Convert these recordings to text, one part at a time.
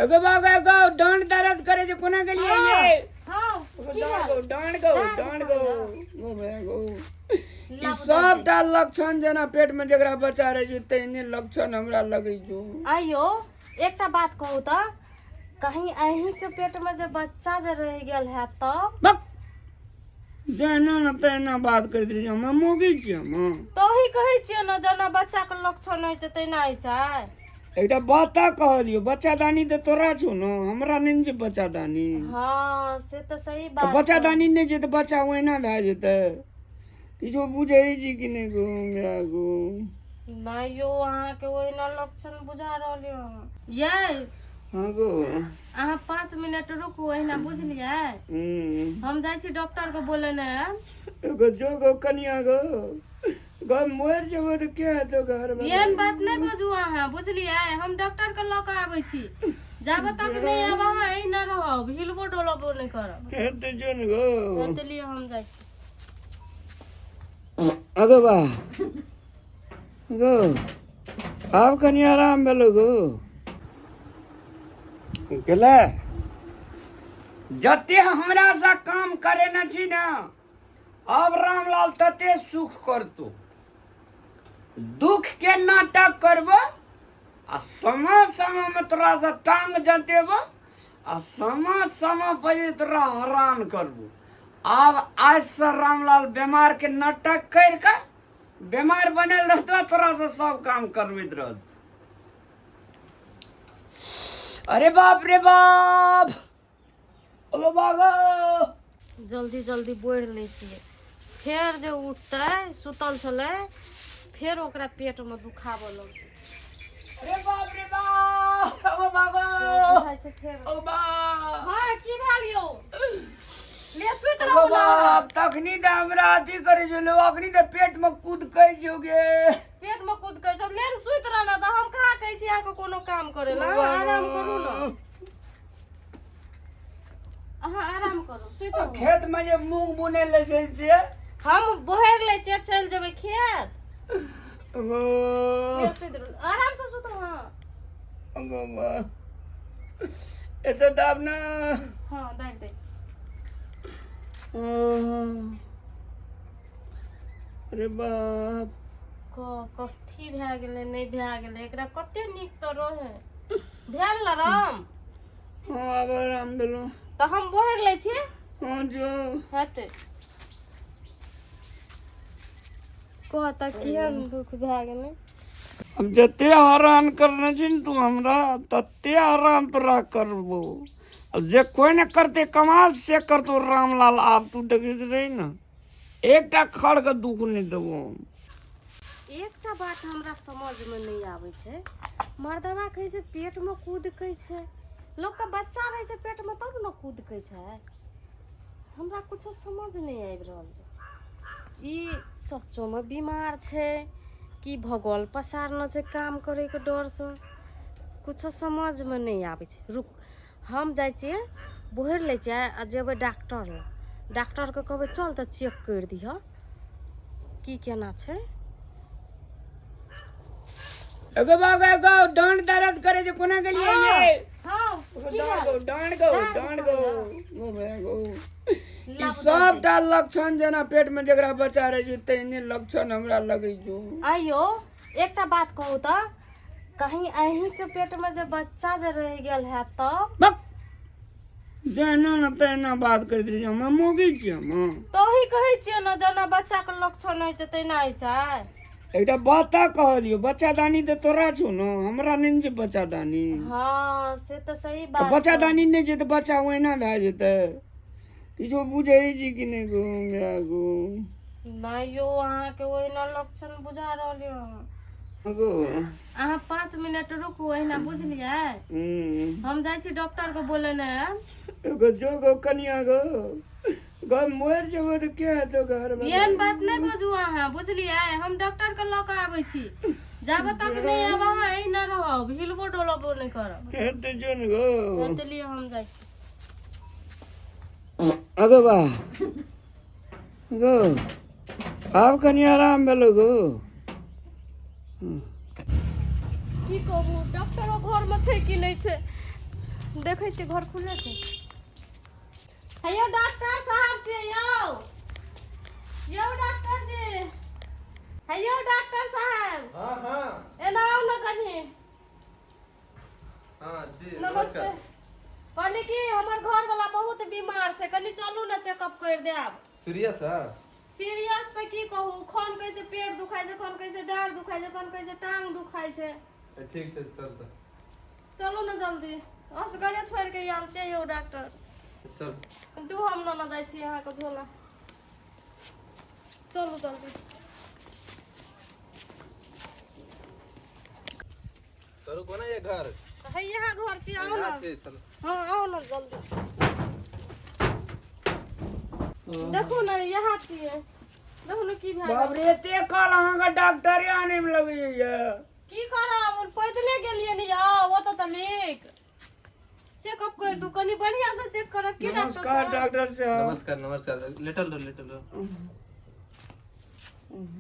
एगो बाबा एगो डांड दर्द करे छै कोना गेलियै ये? हाँ एगो की डांड भेल? गो डांड गो डाँड डांड गो दुखाइए। गो भैया गो ई सबटा लक्षण जेना पेट में जकरा बच्चा रहे छै तेहने लक्षण हमरा लगै छौ। आइयो एकटा बात कहू तऽ कहीं अहीं के पेट में जे बच्चा जे रहि गेल है तब? बक जहिना ने तहिना बात करैत रहै छै। हम मौगी छियै हम। तोही कहै छियै ने जेना बच्चा के लक्षण होइ छै तहिना होइ छै। एकटा बात तऽ कहलियौ, बच्चादानी तऽ तोरा छौ ने, हमरा नहि छै बच्चादानी। हँ से तऽ सही तऽ बात। बच्चादानी नहि छै तऽ बच्चा ओहिना भए जेतै? किछो बुझै छी कि नहि गो माय गो? नहि यौ, अहाँके ओहिना लक्षण बुझा रहल यऽ यै। हँ गो। अहाँ 5 मिनट रुकू ओहिना, बुझलियै? हम जाइ छी डॉक्टर के बोलेने आयब। एगो जो गो कनिया गो गो, मरि जेबो तऽ के हेतौ घर? एहन बात नहि बजू अहाँ, बुझलियै? हम डॉक्टर के लऽ कऽ आबै छी। जाबे तक नहि आयब अहाँ एहिना रहब, हिलबो डोलबो नहि करब। हेतै जो ने गो। हेतै लिए हम जाइ छी। अगो बा गो, आब कनि आराम भेलो गो। गेलै जते हमरा से काम करेने छी ने, आब रामलाल तते सुख करतो। दुख के नाटक करबो आ समय समय में तोरा से टांग जतेबो आ समय समय पर जे तोरा हरान करबो। आब आज से रामलाल बीमार के नाटक कर के बीमार बनल रहतो, तोरा से सब काम करबैत रहतो। अरे बाप रे बाप, ओ बाबा। जल्दी जल्दी बोरि लै छियै। फेर जे उठतै, सुतल छलै, फेर ओकरा पेटमे दुखाबऽ लगतै। अरे बाप रे बाप, ओ बाबा। बुझाइ छै फेर। ओ बाप। हँ, की भेल यौ? ले सुति ओ रहू ने। बाप, तखनी तऽ हमरा अथी करै छलै, अखनी तऽ पेट मे कुदकै छौ गे। पेटमे कुदकै छै? ले सुति रह ने तऽ। हम कहाँ कहै छी अहाँके कोनो काम करै लए। अहाँ आराम करू ने, अहाँ आराम करू, सुति रहू। खेत में जे मूंग बुने ले जाइ छियै। हम बोहरि लै छियै, चलि जेबै खेत। गो। ले सुति रहू, आरामसँ सुतू। हँ। गो बा, एते दाब ना। हँ, दाबि दे। अरे बाप। कथी भए गेलै? नहि भए गेलै एकरा? कते नीक तऽ रहै। भेल ने राम? हँ, आब आराम भेलौ। तऽ हम बोहरि लै छी। हँ, जो। हेतै। कह तऽ, केहन दुख भए गेलै? हम जते हरान करने छी ने तू हमरा, तते हरान तोरा करबो। अब जे कोई ने करते कमाल, से करतो रामलाल। आब तू देखैत रही ने, एकटा खड़ के दुख नहि देबो हम। एकटा बात हमरा समझमे नहि आबै छै। मर्दवा कहै छै पेटमे कुदकै छै। लोकके बच्चा रहै छै पेटमे तब ने कुदकै छै। हमरा कुछो समझ नहि आबि रहल छै। ई सच्चोमे बीमार छै कि भगोल पसारने छै काम करैके डरसँ? कुछो समझमे नहि आबै छै। रुक, हम जाइ छियै, बोहरि लै छियै आ जेबै डॉक्टर लग। डॉक्टरके कहबै, चल तऽ चेक करि दिहऽ की केना छै। एगो बाबा एगो डांड दर्द करे छै, कोना गेलियै ये? हँ एगो की डांड भेल? गो डांड गो डाँड डांड गो दुखाइए। गो भैया गो, ई सबटा लक्षण जेना पेट में जकरा बच्चा रहे छै तेहने लक्षण हमरा लगै छौ। आइयो एकटा बात कहू तऽ कहीं अहीं के पेट में जे बच्चा जे रहि गेल है तब? बक जहिना ने तहिना बात करैत रहै छै। हम मौगी छियै हम। तोही कहै छियै ने जेना बच्चा के लक्षण होइ छै तहिना होइ छै। एकटा बात तऽ कहलियौ, बच्चादानी तऽ तोरा छौ ने, हमरा नहि छै बच्चादानी। हँ, से तऽ सही तऽ बात। बच्चादानी नहि छै तऽ बच्चा ओहिना भए जेतै? किछो बुझै छी कि नहि गो माय गो? नहि यौ, अहाँके ओहिना लक्षण बुझा रहल यऽ। गो। अहाँ 5 मिनट रुकू ओहिना, बुझलियै? हम जाइ छी डॉक्टर के बोलेने आयब। एगो जो गो कनिया गो गो, मरि जेबो तऽ के हेतौ घर? एहन बात नहि बजू अहाँ, बुझलियै? हम डॉक्टर के लऽ कऽ आबै छी। जाबे तक नहि आयब अहाँ एहिना रहब, हिलबो डोलबो नहि करब। हेतै जो ने गो। हेतै लिए हम जाइ छी। अगो बा गो, आब कनि आराम भेलो गो। की कहू, डॉक्टरो घरमे छै कि नहि छै? देखै छियै घर खुले छै। हेयौ डॉक्टर साहब जी, यौ यौ डॉक्टर जी, हेयौ डॉक्टर साहब। हाँ हाँ। एना आउ ने कनी। हाँ जी। नमस्ते। कहली कि हमर घर वाला बहुत बीमार छै, कनी चलू ने चेकअप कर देब। सीरियस है? सीरियस तऽ की कहू, खन कहै छै पेट दुखाइ छै, खन कहै छै डाँड़ दुखाइ छै, खन कहै छै टांग दुखाइ छै। ठीक छै, चल तऽ। चलू ने जल्दी, असगरे छोड़ि के आयल छियै यौ डॉक्टर। चल। दू हम ने जाइ छी अहाँके झोला। चलू जल्दी। करू कोना ये घर? है यहाँ घर छी, आउ यहाँ ने। छै, चल। हाँ आउ ने जल्दी। देखू ने यहाँ छियै, देखू ने की भए बाप गेल। रे, एते काल अहाँके डॉक्टरे आने में लगैया। की करब, पैदले गेलियै ने यौ ओतऽ तऽ लिख चेकअप कर दू, कनी बढ़िया से चेक करब की डॉक्टर नमस्कार साहब? डॉक्टर साहब। नमस्कार नमस्कार, लेटल रहो लेटल रहो।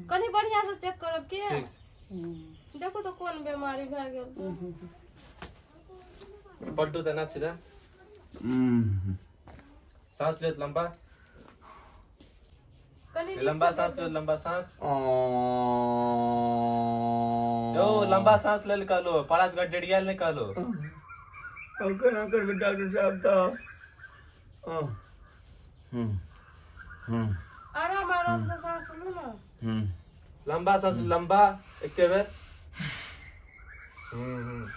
कनी बढ़िया से चेक करब की। ठीक छै। देखू तो कोन बीमारी भए गेल छै। पलटू तऽ ना सीधा। सांस लेत लंबा। कनी लंबा सांस लो, लंबा सांस यो, लंबा सांस लेल कहलो, पारा जगह डेढ़िया नहि कहलो। केना करबै डॉक्टर साहब तऽ आराम आराम से सांस लू ना। लंबा सांस लंबा एके बेर। हम्म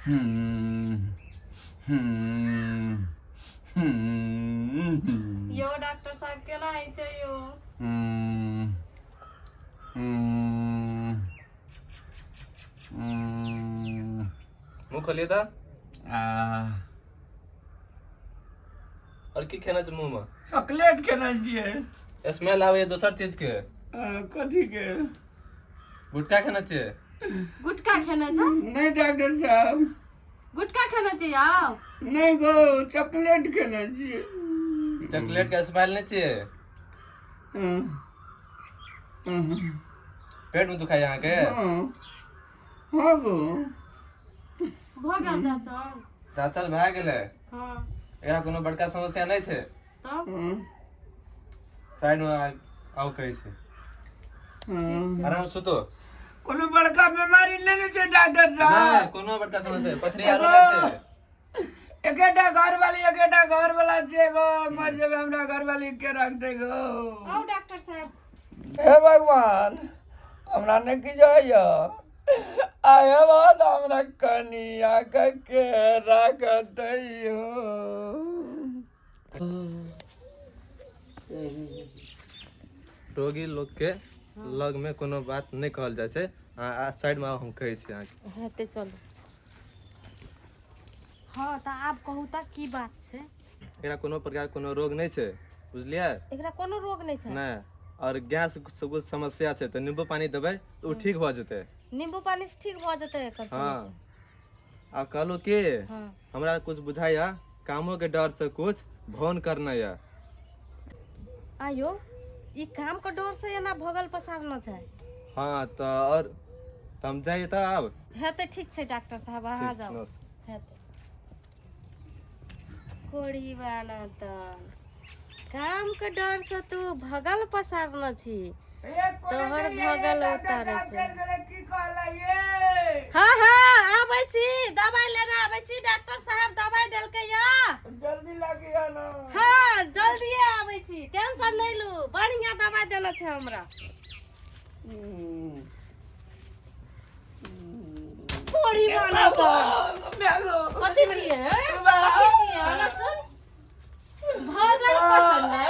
हम्म। यो डॉक्टर साहब केना होइ छै यो? मुँह खोलिए तऽ। और की खेना छै मुँह में? चॉकलेट केना छियै। स्मेल आबैया दोसर चीज के। कथी के? गुटखा खेना छै? गुटखा खेने छै? नहि डॉक्टर साहब। गुटखा खेने छै यौ? नहि गो, चॉकलेट केना छियै। चॉकलेट के स्मेल नहि छियै? पेट में दुखाइ अहाँके? हँ हँ गो। भऽ गेल चाचा? जाँचल भए गेलै। हँ। एकरा कोनो बड़का समस्या नहि छै। तब? साइड में आउ कहै छै। आराम सुतो। कोनो बड़का बीमारी नहि ने छै डॉक्टर नहि, साहब? कोनो बड़का समस्या पथरी आरो नहि छै। एकेटा घरवाली, एकेटा घरवाला छै गो, मर जेबै, हमरा घरवाली के रखतै गो? आउ डॉक्टर साहब। हे भगवान, हमरा नहि किछु होइए, आय बाद हमरा कनिया के रखतै हो? रोगी लोग के लग में कोनो बात नहि कहल जाइ छै। अहाँ साइड में आउ, हम कहै छी अहाँके। हेतै, चलू। हँ तऽ आब कहू तऽ की बात छै? एकरा कोनो प्रकार कोनो रोग नहि छै, बुझलियै? एकरा कोनो रोग नहि छै? नहि। और गैस से कुछ समस्या छै तऽ नींबू पानी देबै तऽ ओ ठीक भऽ जेतै। नींबू पानी से ठीक भऽ जेतै एकर हँ। समस्या? आ कहलहुँ कि हँ। हमरा कुछ बुझाइया कामो के डर से कुछ भौन करना या। आयो, ई काम के डर से एना भगल पसारना छै? हाँ तऽ और तऽ हम जाइए तऽ आब। हेतै, ठीक छै डॉक्टर साहब, अहाँ ठीक, जाउ। नमस्ते। हेतै। कोड़ी बाना तऽ काम के डर से तू भगल पसारना छी, तोहर भगल उतारै छै। की कहला ये? हाँ हाँ, आबै छी, दवाई लेने आबै छी। डॉक्टर साहब दवाई देलकै या। जल्दी लागिया ना। हाँ, जल्दिए आबै छी, टेंशन नहीं लू, बढ़िया दवाई देने छै हमरा। कोड़ी बाना तऽ कथी छियै, हैं? कथी छियै? आना सुन, भगल पसंद है?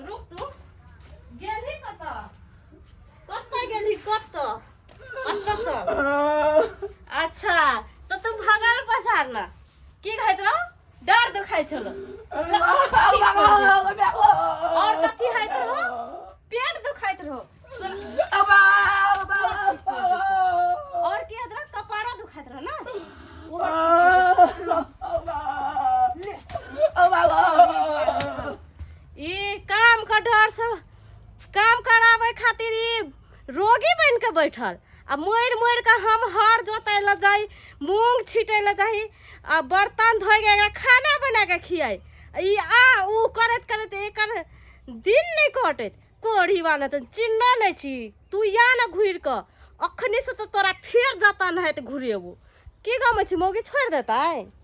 रुक, तू गेलही कतऽ? कतऽ गेलही? कतऽ कतऽ? चल। अच्छा तऽ तू भगल पसारना की कहैत रहो? डर दुखाइ छलो और कथी होइत रहो? पेट दुखाइत रहो और की होइत रहो? कपारो दुखाइत रहो ना? ले। ई काम के डर से काम कराबै खातिर ई रोगी बन के बैठल। आ मोड़ि मोड़ि कऽ हम हर जोतै लए जाइ, मूँग छीटै लए जाइ आ बर्तन धोइके एकरा खाना बना कऽ खियाइ। ई आ ऊ करैत करैत एकर दिन नहि कटैत। कोढ़ी बानत चिन्ह नहि छी तू, या ने घुरि कऽ अखनी से तऽ तोरा फेर जतन हेत घुरेबो। की गमै छी, मौगी छोड़ि देतै?